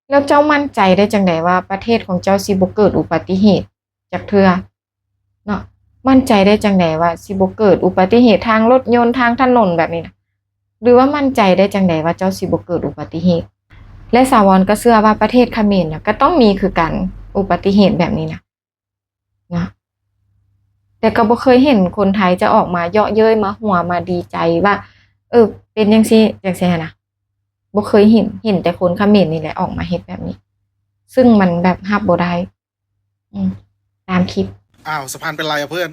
ແລ້ວເຈົ້າໝັ້ນໃຈໄດ້ຈັ່ງໃດວ່າປະເທດຂອງເຈົ້າຊິບໍ່ເກີດອຸບັດຕິເຫດຈັກເທື່ອເນາະ? ໝັ້ນໃຈໄດ້ຈັ່ງໃດວ່າຊິບໍ່ເກີດອຸບັດຕິເຫດທາງລົດຍົນ, ທາງຖະໜົນແບບນີ້ນະ? ຫຼືວ່າໝັ້ນໃຈໄດ້ຈັ່ງໃດວ່າເຈົ້າຊິບໍ່ເກີດອຸບັດຕິເຫດ? ແລະ ສາວອນກໍເຊື່ອວ່າປະເທດຂະເໝນນະ ກໍຕ້ອງມີຄືກັນ ອຸບັດຕິເຫດແບບນີ້ນະ. ເນາະ ແຕ່ກໍບໍ່ເຄີຍເຫັນຄົນໄທຈະອອກມາເຍາະເຍີ້ຍ ມາຫົວ ມາດີໃຈວ່າ ເອີ ເປັນຈັ່ງຊີ້ ຈັ່ງຊີ້ຫັ້ນນະ ບໍ່ເຄີຍເຫັນ. ເຫັນແຕ່ຄົນຂະເໝນນີ້ແຫຼະອອກມາເຮັດແບບນີ້ ຊຶ່ງມັນແບບຮັບບໍ່ໄດ້. ອືມ ຕາມຄລິບ. ອ້າວ ສະພານເປັນໄລອະເພື່ອນ?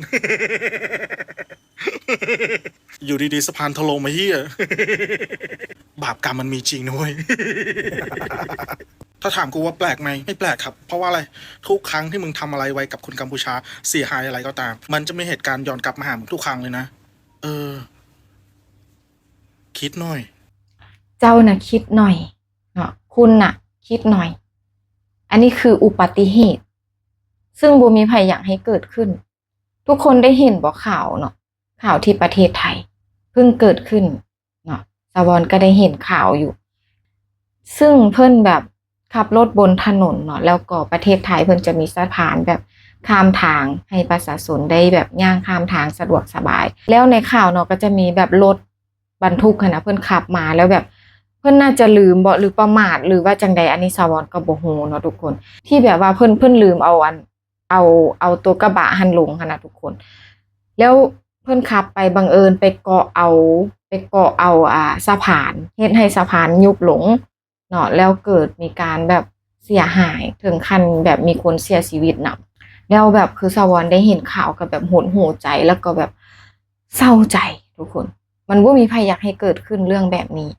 ຢູ່ດີໆ ສະພານຖະຫຼົ່ມ ໄອ້ເຫຍ. ບາບກຳມັນມີຈິງນະເວີຍ. ถ้าถามกูว่าแปลกไหม ไม่แปลกครับ เพราะว่าอะไร ทุกครั้งที่มึงทำอะไรไว้กับคนกัมพูชาเสียหายอะไรก็ตาม มันจะมีเหตุการณ์ย้อนกลับมาหามึงทุกครั้งเลยนะ เออ คิดหน่อย ເຈົ້ານະຄິດໜ້ອຍເນາະ ຄຸນນະຄິດໜ້ອຍ. ອັນນີ້ຄືອຸບັດຕິເຫດ ຊຶ່ງບໍ່ມີໃຜຢາກໃຫ້ເກີດຂຶ້ນ. ທຸກຄົນໄດ້ເຫັນບໍ່ຂ່າວເນາະ ຂ່າວທີ່ປະເທດໄທເພິ່ງເກີດຂຶ້ນເນາະ ສາວອນກໍໄດ້ເຫັນຂ່າວຢູ່ ຊຶ່ງເພິ່ນແບບຂັບລົດບົນຖະໜົນເນາະ ແລ້ວກໍປະເທດໄທເພິ່ນຈະມີສະພານແບບຂ້າມທາງ ໃຫ້ປະຊາຊົນໄດ້ແບບຍ່າງຂ້າມທາງສະດວກສະບາຍ. ແລ້ວໃນຂ່າວເນາະ ກໍຈະມີແບບລົດບັນທຸກຫັ້ນນະ ເພິ່ນຂັບມາ ແລ້ວແບບເພິ່ນໜ້າຈະລືມບໍ ຫຼືປະໝາດ ຫຼືວ່າຈັ່ງໃດ ອັນນີ້ສາວອນກໍບໍ່ຮູ້ເນາະທຸກຄົນ ທີ່ແບບວ່າເພິ່ນ ເພິ່ນລືມເອົາອັນ ເອົາ ເອົາໂຕກະບະຫັ້ນລົງຫັ້ນນະທຸກຄົນ. ແລ້ວເພິ່ນຂັບໄປ ບັງເອີນໄປເກາະເອົາ ໄປເກາະເອົາ ອ່າ ສະພານ ເຮັດໃຫ້ສະພານຍຸບລົງເນາະ ແລ້ວເກີດມີການແບບເສຍຫາຍ ເຖິງຂັ້ນແບບມີຄົນເສຍຊີວິດນຳ. ແລ້ວແບບຄືສາວອນໄດ້ເຫັນຂ່າວກໍແບບຫົດຫູ່ໃຈ ແລ້ວກໍແບບເສົ້າໃຈທຸກຄົນ. ມັນບໍ່ມີໃຜຢາກໃຫ້ເກີດຂຶ້ນເລື່ອງແບບນີ້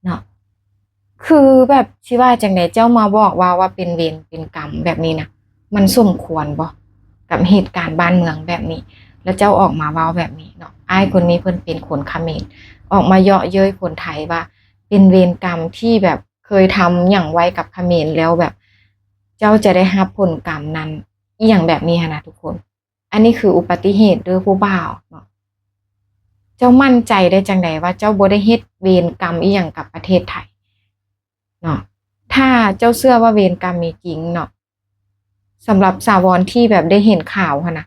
ເນາະ ຄືແບບຊິວ່າຈັ່ງໃດ ເຈົ້າມາບອກວ່າ ວ່າເປັນເວນເປັນກຳແບບນີ້ນະ ມັນສົມຄວນບໍ່ ກັບເຫດການບ້ານເມືອງແບບນີ້ ແລ້ວເຈົ້າອອກມາເວົ້າແບບນີ້ເນາະ? ອ້າຍຄົນນີ້ເພິ່ນເປັນຄົນຂະເໝນ ອອກມາເຍາະເຍີ້ຍຄົນໄທວ່າ ເປັນເວນກຳທີ່ແບບເຄີຍທຳຫຍັງໄວ້ກັບຂະເໝນ ແລ້ວແບບເຈົ້າຈະໄດ້ຮັບຜົນກຳນັ້ນ ອີ່ຫຍັງແບບນີ້ຫັ້ນນະທຸກຄົນ. ອັນນີ້ຄືອຸບັດຕິເຫດເດີ້ຜູ້ບ່າວເນາະ. ເຈົ້າໝັ້ນໃຈໄດ້ຈັ່ງໃດວ່າເຈົ້າບໍ່ໄດ້ເຮັດເວນກຳອີ່ຫຍັງກັບປະເທດໄທເນາະ? ຖ້າເຈົ້າເຊື່ອວ່າເວນກຳມີຈິງເນາະ, ສຳລັບສາວອນທີ່ແບບໄດ້ເຫັນຂ່າວຫັ້ນນະ,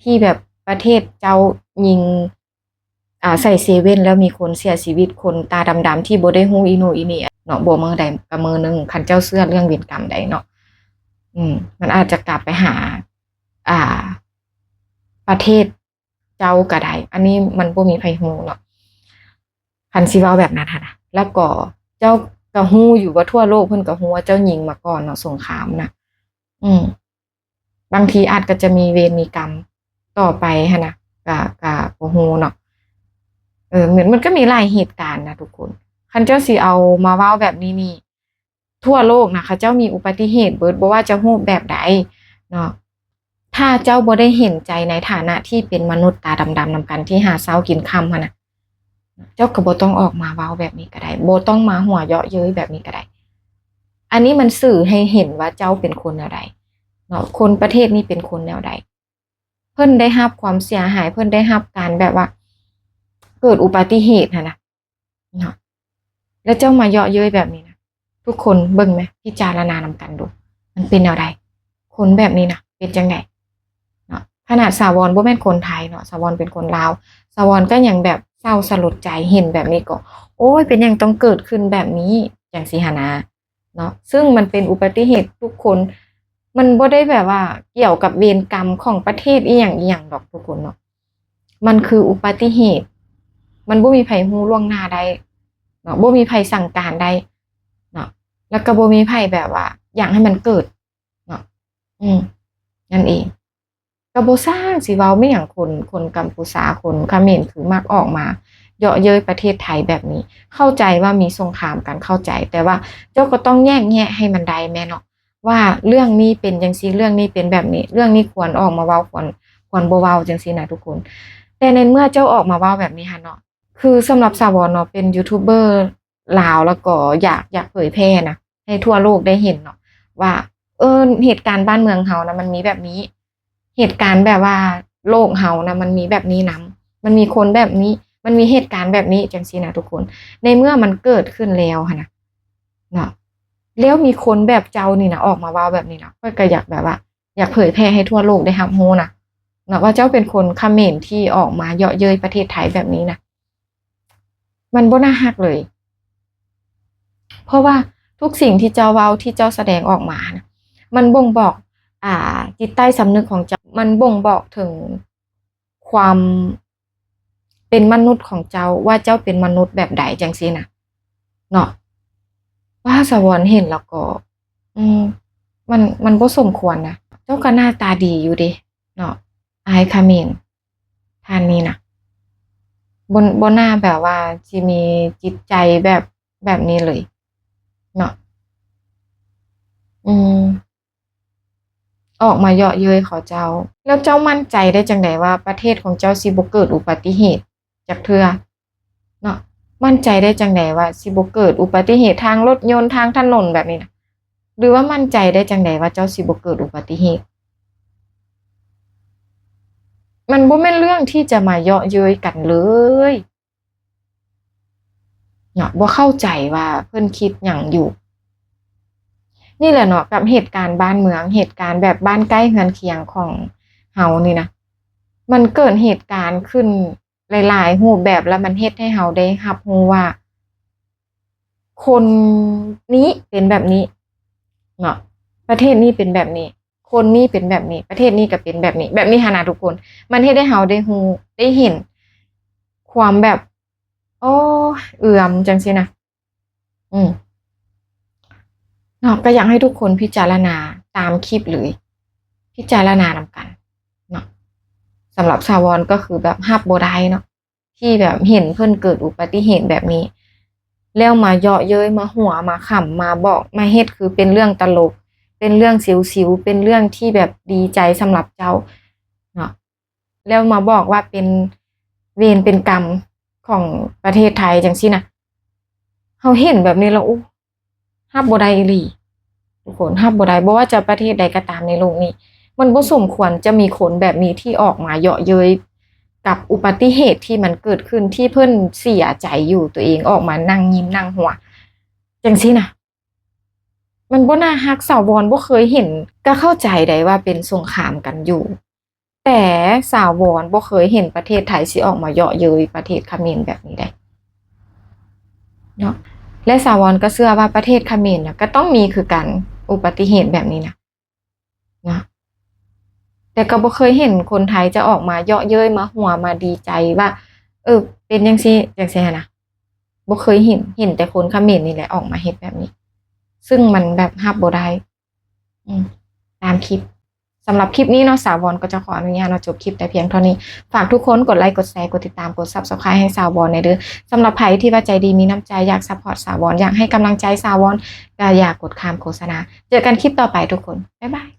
ທີ່ແບບປະເທດເຈົ້າຍິງ ອ່າ ໃສ່ເຊເວັ່ນ ແລ້ວມີຄົນເສຍຊີວິດ, ຄົນຕາດຳໆທີ່ບໍ່ໄດ້ຮູ້ອີໂໜອີເໜເນາະ, ບໍ່ມື້ໃດກໍມື້ໜຶ່ງ, ຄັນເຈົ້າເຊື່ອເລື່ອງເວນກຳໃດເນາະ, ອືມ ມັນອາດຈະກັບໄປຫາ ອ່າ ປະເທດເຈົ້າກໍໄດ້. ອັນນີ້ມັນບໍ່ມີໃຜຮູ້ເນາະ ຄັນຊິເວົ້າແບບນັ້ນຫັ້ນນະ. ແລ້ວກໍເຈົ້າກໍຮູ້ຢູ່ວ່າທົ່ວໂລກເພິ່ນກໍຮູ້ວ່າເຈົ້າຍິງມາກ່ອນເນາະ ສົງຄາມນະ. ອືມ ບາງທີອາດກໍຈະມີເວນມີກຳຕໍ່ໄປຫັ້ນນະ ກະ ກະບໍ່ຮູ້ເນາະ. ເອີ ມັນ ມັນກໍມີຫຼາຍເຫດການນະທຸກຄົນ. ຄັນເຈົ້າຊິເອົາມາເວົ້າແບບນີ້ນີ້ ທົ່ວໂລກນະ ເຂົາເຈົ້າມີອຸບັດຕິເຫດເບິດ ບໍ່ວ່າຈະຮູບແບບໃດເນາະ. ຖ້າເຈົ້າບໍ່ໄດ້ເຫັນໃຈໃນຖານະທີ່ເປັນມະນຸດຕາດຳໆນຳກັນ ທີ່ຫາເຊົ້າກິນຄ່ຳຫັ້ນນະ, ເຈົ້າກໍບໍ່ຕ້ອງອອກມາເວົ້າແບບນີ້ກໍໄດ້, ບໍ່ຕ້ອງມາຫົວເຍາະເຍີ້ຍແບບນີ້ກໍໄດ້. ອັນນີ້ມັນສື່ໃຫ້ເຫັນວ່າເຈົ້າເປັນຄົນແນວໃດເນາະ, ຄົນປະເທດນີ້ເປັນຄົນແນວໃດ. ເພິ່ນໄດ້ຮັບຄວາມເສຍຫາຍ, ເພິ່ນໄດ້ຮັບການແບບວ່າເກີດອຸບັດຕິເຫດຫັ້ນນະ ເນາະ ແລ້ວເຈົ້າມາເຍາະເຍີ້ຍແບບນີ້ນະ. ທຸກຄົນເບິ່ງແມ, ພິຈາລະນານຳກັນດູ, ມັນເປັນແນວໃດ? ຄົນແບບນີ້ນະ ເປັນຈັ່ງໃດເນາະ? ຂະໜາດສາວອນບໍ່ແມ່ນຄົນໄທເນາະ, ສາວອນເປັນຄົນລາວ, ສາວອນກໍຍັງແບບເສົ້າສະຫຼົດໃຈ, ເຫັນແບບນີ້ກໍ ໂອ້ຍ ເປັນຫຍັງຕ້ອງເກີດຂຶ້ນແບບນີ້ ຈັ່ງຊີ້ຫັ້ນນະ ເນາະ. ຊຶ່ງມັນເປັນອຸບັດຕິເຫດທຸກຄົນ, ມັນບໍ່ໄດ້ແບບວ່າກ່ຽວກັບເວນກຳຂອງປະເທດອີ່ຫຍັງອີ່ຫຍັງດອກທຸກຄົນເນາະ. ມັນຄືອຸບັດຕິເຫດ, ມັນບໍ່ມີໃຜຮູ້ລ່ວງໜ້າໄດ້ເນາະ, ບໍ່ມີໃຜສັ່ງການໄດ້ເນາະ, ແລ້ວກໍບໍ່ມີໃຜແບບວ່າຢາກໃຫ້ມັນເກີດເນາະ. ອືມ ນັ້ນເອງ. ກໍບໍ່ຊ່າງຊິເວົ້າແມ່ນຫຍັງ ຄົນ ຄົນກຳປູຊາ ຄົນຂະເໝນ ຄືມັກອອກມາເຍາະເຍີ້ຍປະເທດໄທແບບນີ້. ເຂົ້າໃຈວ່າມີສົງຄາມກັນ ເຂົ້າໃຈ, ແຕ່ວ່າເຈົ້າກໍຕ້ອງແຍກແຍະໃຫ້ມັນໄດ້ແມ່ເນາະ ວ່າເລື່ອງນີ້ເປັນຈັ່ງຊີ້ ເລື່ອງນີ້ເປັນແບບນີ້ ເລື່ອງນີ້ຄວນອອກມາເວົ້າ ຄວນ ຄວນບໍ່ເວົ້າ ຈັ່ງຊີ້ນະທຸກຄົນ. ແຕ່ໃນເມື່ອເຈົ້າອອກມາເວົ້າແບບນີ້ຫັ້ນເນາະ, ຄືສຳລັບສາວອນເນາະ ເປັນຢູທູບເບີລາວ ແລ້ວກໍຢາກ ຢາກເຜີຍແຜ່ນະ ໃຫ້ທົ່ວໂລກໄດ້ເຫັນເນາະ ວ່າ ເອີ ເຫດການບ້ານເມືອງເຮົານະ ມັນມີແບບນີ້, ເຫດການແບບວ່າໂລກເຮົານະ ມັນມີແບບນີ້ນຳ, ມັນມີຄົນແບບນີ້, ມັນມີເຫດການແບບນີ້ ຈັ່ງຊີ້ນະທຸກຄົນ. ໃນເມື່ອມັນເກີດຂຶ້ນແລ້ວຫັ້ນນະເນາະ, ແລ້ວມີຄົນແບບເຈົ້ານີ້ນະ ອອກມາເວົ້າແບບນີ້ນະ ຂ້ອຍກໍຢາກແບບວ່າ ຢາກເຜີຍແຜ່ໃຫ້ທົ່ວໂລກໄດ້ຮັບຮູ້ນະ ເນາະ ວ່າເຈົ້າເປັນຄົນຂະເໝນທີ່ອອກມາເຍາະເຍີ້ຍປະເທດໄທແບບນີ້ນະ ມັນບໍ່ໜ້າຮັກເລີຍ. ເພາະວ່າທຸກສິ່ງທີ່ເຈົ້າເວົ້າ ທີ່ເຈົ້າສະແດງອອກມານະ ມັນບົ່ງບອກ ອ່າ ຈິດໃຕ້ສຳນຶກຂອງເຈົ້າ ມັນບົ່ງບອກເຖິງຄວາມເປັນມະນຸດຂອງເຈົ້າ ວ່າເຈົ້າເປັນມະນຸດແບບໃດ ຈັ່ງຊີ້ນະ ເນາະ. ວ້າ ສາວອນເຫັນແລ້ວກໍ ອືມ ມັນ ມັນບໍ່ສົມຄວນນະ. ເຈົ້າກໍໜ້າຕາດີຢູ່ເດເນາະ ອ້າຍຂະເໝນທ່ານນີ້ນະ ບໍ່ ບໍ່ໜ້າແບບວ່າຊິມີຈິດໃຈແບບ ແບບນີ້ເລີຍເນາະ. ອືມ ອອກມາເຍາະເຍີ້ຍເຂົາເຈົ້າ. ແລ້ວເຈົ້າໝັ້ນໃຈໄດ້ຈັ່ງໃດວ່າປະເທດຂອງເຈົ້າຊິບໍ່ເກີດອຸບັດຕິເຫດຈັກເທື່ອເນາະ? ໝັ້ນໃຈໄດ້ຈັ່ງໃດວ່າຊິບໍ່ເກີດອຸບັດຕິເຫດທາງລົດຍົນ ທາງຖະໜົນແບບນີ້ນະ? ຫຼືວ່າໝັ້ນໃຈໄດ້ຈັ່ງໃດວ່າເຈົ້າຊິບໍ່ເກີດອຸບັດຕິເຫດ? ມັນບໍ່ແມ່ນເລື່ອງທີ່ຈະມາເຍາະເຍີ້ຍກັນເລີຍ. ເນາະ ບໍ່ເຂົ້າໃຈວ່າເພິ່ນຄິດຫຍັງຢູ່. ນີ້ແຫຼະເນາະ ກັບເຫດການບ້ານເມືອງ ເຫດການແບບບ້ານໃກ້ເຮືອນຄຽງຂອງເຮົານີ້ນະ ມັນເກີດເຫດການຂຶ້ນຫຼາຍໆຮູບແບບ ແລ້ວມັນເຮັດໃຫ້ເຮົາໄດ້ຮັບຮູ້ວ່າ ຄົນນີ້ເປັນແບບນີ້ເນາະ ປະເທດນີ້ເປັນແບບນີ້ ຄົນນີ້ເປັນແບບນີ້ ປະເທດນີ້ກໍເປັນແບບນີ້ ແບບນີ້ຫັ້ນນະທຸກຄົນ. ມັນເຮັດໃຫ້ເຮົາໄດ້ຮູ້ ໄດ້ເຫັນຄວາມແບບ ໂອ້ ເອືອມຈັ່ງຊີ້ນະ. ອືມ ເນາະ ກໍຢາກໃຫ້ທຸກຄົນພິຈາລະນາຕາມຄລິບເລີຍ ພິຈາລະນານຳກັນເນາະ. ສຳລັບສາວອນກໍຄືແບບຮັບບໍ່ໄດ້ເນາະ ທີ່ແບບເຫັນເພິ່ນເກີດອຸບັດຕິເຫດແບບນີ້ ແລ້ວມາເຍາະເຍີ້ຍ ມາຫົວ ມາຂຳ ມາບອກ ມາເຮັດຄືເປັນເລື່ອງຕະຫຼົກ ເປັນເລື່ອງເສີວໆ ເປັນເລື່ອງທີ່ແບບດີໃຈສຳລັບເຈົ້າເນາະ ແລ້ວມາບອກວ່າເປັນເວນເປັນກຳຂອງປະເທດໄທຈັ່ງຊີ້ນະ. ເຮົາເຫັນແບບນີ້ແລ້ວ ໂອ້ ຮັບບໍ່ໄດ້ອີ່ຫຼີ ທຸກຄົນ ຮັບບໍ່ໄດ້. ບໍ່ວ່າຈະປະເທດໃດກໍຕາມໃນໂລກນີ້ ມັນບໍ່ສົມຄວນຈະມີຄົນແບບນີ້ທີ່ອອກມາເຍາະເຍີ້ຍກັບອຸບັດຕິເຫດທີ່ມັນເກີດຂຶ້ນ ທີ່ເພິ່ນເສຍໃຈຢູ່ ຕົວເອງອອກມານັ່ງຍິ້ມນັ່ງຫົວຈັ່ງຊີ້ນະ. ມັນບໍ່ໜ້າຮັກ. ສາວອນບໍ່ເຄີຍເຫັນ ກໍເຂົ້າໃຈໄດ້ວ່າເປັນສົງຄາມກັນຢູ່ ແຕ່ສາວອນບໍ່ເຄີຍເຫັນປະເທດໄທຊິອອກມາເຍາະເຍີ້ຍປະເທດຂະເໝນແບບນີ້ໄດ໋ເນາະ. ແລະ ສາວອນກໍເຊື່ອວ່າປະເທດຂະເໝນນະ ກໍຕ້ອງມີຄືກັນ ອຸບັດຕິເຫດແບບນີ້ນະ ເນາະ. ແຕ່ກໍບໍ່ເຄີຍເຫັນຄົນໄທຈະອອກມາເຍາະເຍີ້ຍ ມາຫົວ ມາດີໃຈວ່າ ເອີ ເປັນຈັ່ງຊີ້ ຈັ່ງຊີ້ຫັ້ນນະ ບໍ່ເຄີຍເຫັນ. ເຫັນແຕ່ຄົນຂະເໝນນີ້ແຫຼະອອກມາເຮັດແບບນີ້ ຊຶ່ງມັນແບບຮັບບໍ່ໄດ້. ອືມ ຕາມຄລິບ. ສຳລັບຄລິບນີ້ເນາະ ສາວອນກໍຈະຂໍອະນຸຍາດເນາະ ຈົບຄລິບແຕ່ພຽງເທົ່ານີ້. ຝາກທຸກຄົນກົດໄລ ກົດແຊ ກົດຕິດຕາມ ກົດ Subscribe ໃຫ້ສາວອນແດ່ເດີ. ສຳລັບໃຜທີ່ວ່າໃຈດີມີນ້ຳໃຈ ຢາກ support ສາວອນ ຢາກໃຫ້ກຳລັງໃຈສາວອນ ກໍຢ່າກົດຂ້າມໂຄສະນາ. ເຈີກັນຄລິບຕໍ່ໄປທຸກຄົນ ບາຍບາຍ.